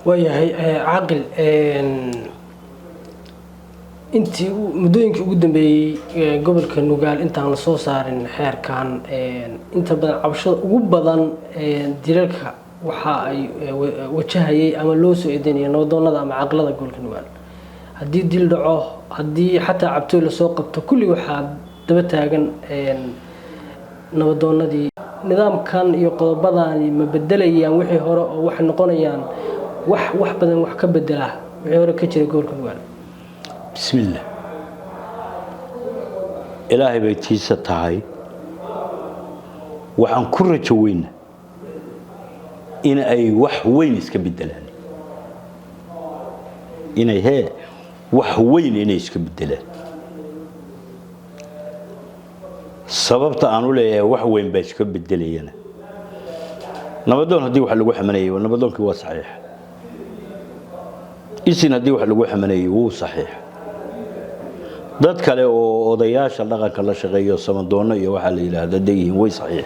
Waayahay, Caaqil, intii muddooyinkii ugu dambeeyey gobolka Nugaal intaan la soo saarin xeerkan, inta badan cabashada ugu badan dilalka waxa ay wajahayay ama loo soo eedeynaya nabadoonada ama caaqilada gobolka Nugaal. Haddii dil dhaco, haddii xataa cabtooy lasoo qabto, kulli waxaa daba taagan nabadoonadii. Nidaamkan iyo qodobadani ma bedelayaan wixii hore oo waxay noqonayaan wax badan wax ka bedela wixii hore ka jiray gobolka Nugaal? Bismillaah, Ilaahay bay tiisa tahay. Waxaan ku rajo weyna in ay wax weyn iska bedelaan, inay hee wax weyn inay iska bedelaan. Sababta aan u leeyahay wax weyn baa iska bedelayana, nabadoon haddii wax lagu xamanayay, nabadoonkii waa saxiix. Isin haddii wax lagu xamanayay, wuu saxiix. Dad kale oo odayaasha dhaqanka la shaqeeyo, samadoonno iyo waxaa la yidhaahda deyihiin, way saxiix.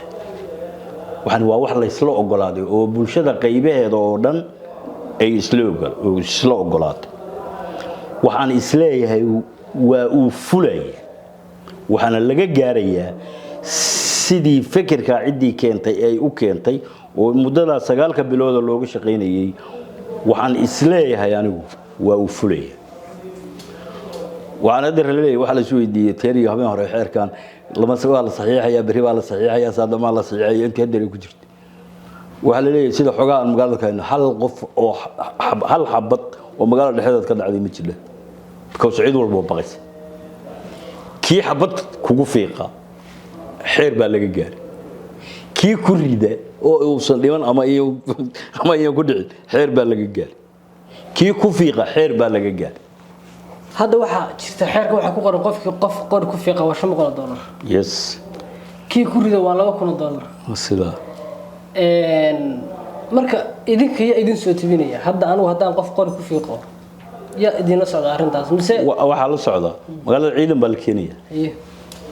Waxaan waa wax laysla ogolaaday oo bulshada qaybaheeda oo dhan ay isla ogolaatay. Waxaan isleeyahay waa uu fulaya, waxaana laga gaarayaa sidii fekerkaa ciddii keentay ay u keentay oo muddadaa 9-ka bilooda looga shaqaynayay. Waxaan isleeyahay anigu waa uu fulaya. Waxaan hadda leeyahay, waxaa la is weydiiyey teer iyo habeen hore, xeerkan lama waa la saxiixayaa, berri baa la saxiixayaa, saadamaa la saxiixaya, intii haddeer ay ku jirtay. Waxaa la leeyahay sida xogaha aan magaalada ka hayno, hal qof oo hal xabad oo magaalada dhexdeeda ka dhacday ma jirla, because cid walba oo baqaysa. Kii xabad kugu fiiqa xeer baa laga gaaray, kii ku rida oo uusan dhiman ama iyan ku dhicin xeer baa laga gaaray, kii ku fiiqa xeer baa laga gaaray. Hadda waxaa jirta xeerka waxaa ku qoran qofkii qof qori ku fiiqa waa $500. Kii ku rida waa $2,000. Sidaa. Marka idinka yaa idin soo tebinaya? Hadda anigu haddaan qof qori ku fiiqo, yaa idinla socda arrintaas mise? Waxaa la socda magaalada ciidan baa la keenaya.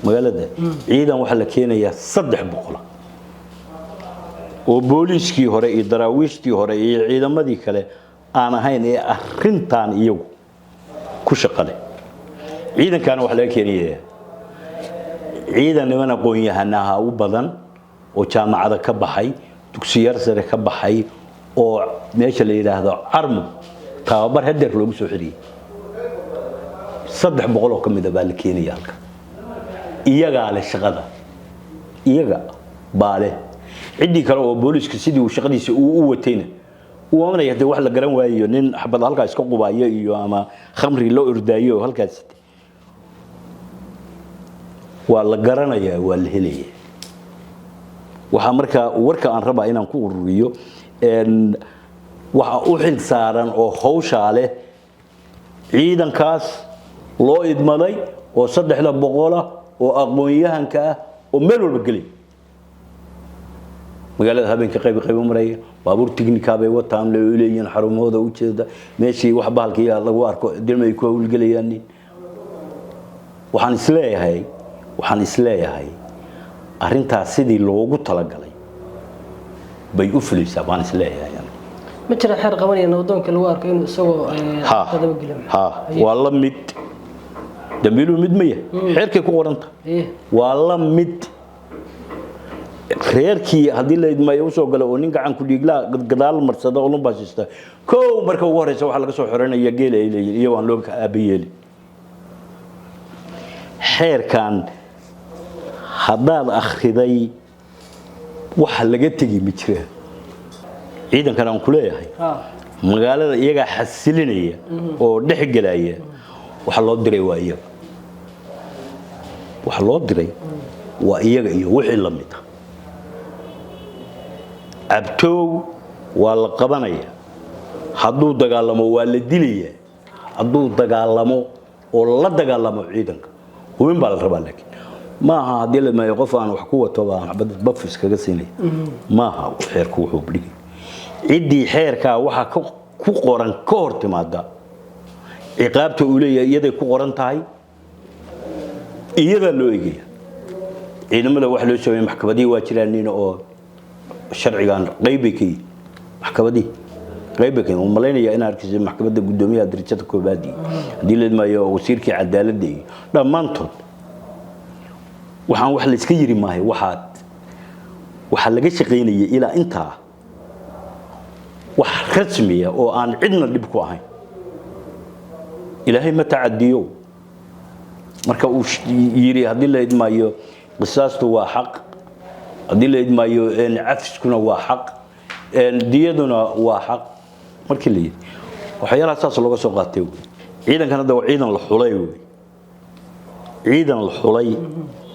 Magaalada ciidan waxaa la keenayaa 300 oo booliiskii hore iyo daraawiishtii hore iyo ciidamadii kale aan ahayn ee arrintan iyagu ku shaqo leh. Ciidankaana waxaa laga keenayaa ciidan niman aqoon-yahanaha u badan oo jaamacada ka baxay, dugsiyar sare ka baxay, oo meesha la yidhaahdo Carmo tababar hadeer loogu soo xiriyey. 300 oo ka mida baa la keenaya halka. Iyagaa leh shaqada, iyaga baa leh. Ciddii kale oo booliiska sidii uu shaqadiisa uu u watayna uu amanaya, hadee wax la garan waayo, nin xabad halkaa iska qubaayo iyo ama khamri loo ordaayo oo halkaas waa la garanayaa, waa la helaya. Waxaa markaa warka aan rabaa inaan ku ururiyo, waxa u xil saaran oo hawshaa leh ciidankaas loo idmaday oo 300-a oo aqoon-yahanka ah oo meel walba gelay magaalada, habeenka qayb qayb u maraya. Baabuur tignika bay wataan, leeyihiin xarumahooda u jeeda. Meeshii wax bahalkii lagu arko dilma ay ku howlgelayaan. Waxaan isleeyahay arrintaas sidii loogu talagalay bay u fulaysaa baan isleeyahay. Ma jira xeer qabanaya nabadoonka lagu arko inuu isagoo Ha. dabageliyo? Ha, waa la mid. Dambiiluhu mid ma yahay? Xeerkay ku qoranta. Waa la mid reerkii haddii la idmaayo usoo galo oo nin gacan ku dhiiglaa gadaal marsada oo lumbaasista. Kow, marka ugu horeysa waxaa laga soo xoranaya geela ay leeyihin, iyagoo aan loo aaba yeelin. Xeerkan haddaad akhriday, waxa laga tegi ma jiraan. Ciidankan aan ku leeyahay magaalada iyagaa xasilinaya oo dhex gelaya. Waxa loo diray waa iyaga, waxa loo diray waa iyaga iyo wixii la mid ah. Cabtoow waa la qabanaya, hadduu dagaalamo waa la dilaya. Hadduu dagaalamo oo la dagaalamo ciidanka, hubin baa la rabaa. Laakiin maaha haddii la maayo qof aan wax ku wato baan xabad baf iskaga siinaya, maaha. Xeerku wuxuu dhigay ciddii xeerkaa waxaa ku qoran ka hor timaada ciqaabta uu leeyahay iyaday ku qoran tahay, iyadaa loo egaya. Ciidamada waxa loo sameeyey maxkamadihii waa jiraan nin oo sharcigan qayb bay ka yihiin maxkamadihii. Qayb bay u malaynayaa in arkaysa maxkamadda guddoomiyaha darajada koobaad iyo haddii la idmaayo wasiirkii cadaaladda iyo dhammaantood. Waxaan wax la iska yiri maahay, waxaa laga shaqaynayay ilaa intaa wax rasmiya oo aan cidna dhib ku ahayn. Ilaahay ma tacadiyo. Marka uu yiri haddii la idmaayo qisaastu waa xaq, haddii la idmaayo cafiskuna waa xaq, diyaduna waa xaq, markii la yidhi waxyaalaha saas looga soo qaatay wey. Ciidankan hadda waa ciidan la xulay wey, ciidan la xulay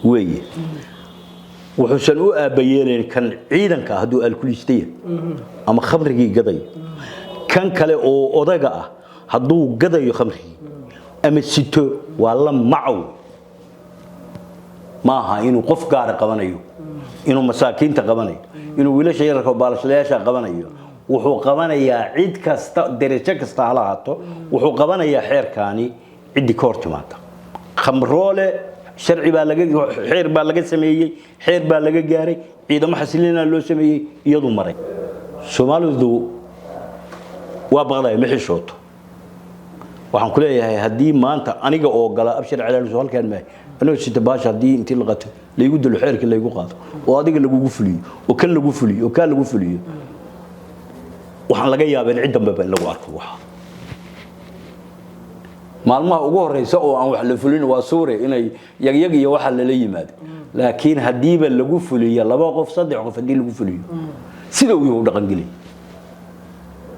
weeye. Wuxuusan u aabayeelayn kan ciidanka ah hadduu alkuliista yahay ama khamrigii gadayo, kan kale oo odaga ah hadduu gadayo khamrigii ama sito, waa la macow. Ma aha inuu qof gaara qabanayo, inuu masaakiinta qabanayo, inuu wiilasha yararka oo baalashlayaasha qabanayo. Wuxuu qabanayaa cid kasta, derajo kasta ha lahaato. Wuxuu qabanayaa xeerkaani ciddii ka hor timaada. Khamroole sharci baa laga, xeer baa laga sameeyey, xeer baa laga gaaray, ciidamo xasilina loo sameeyey, iyadu maray. Soomaalidu waa baqdaya, ma xishooto. Waxaan ku leeyahay haddii maanta aniga oo gala Abshir Calaaluso halkaan maahay anoo sita baasha, haddii intii la qato laygu dilo, xeerkii laygu qaado oo adiga lagugu fuliyo oo kan lagu fuliyo oo kaa lagu fuliyo, waxaan laga yaabaa in cid dambeba in lagu arko. Waxa maalmaha ugu horeysa oo aan wax la fulin waa suure inay yagyag iyo waxa lala yimaado, laakiin haddiiba lagu fuliyo laba qof, saddex qof haddii lagu fuliyo, sida uu yahu dhaqangelay.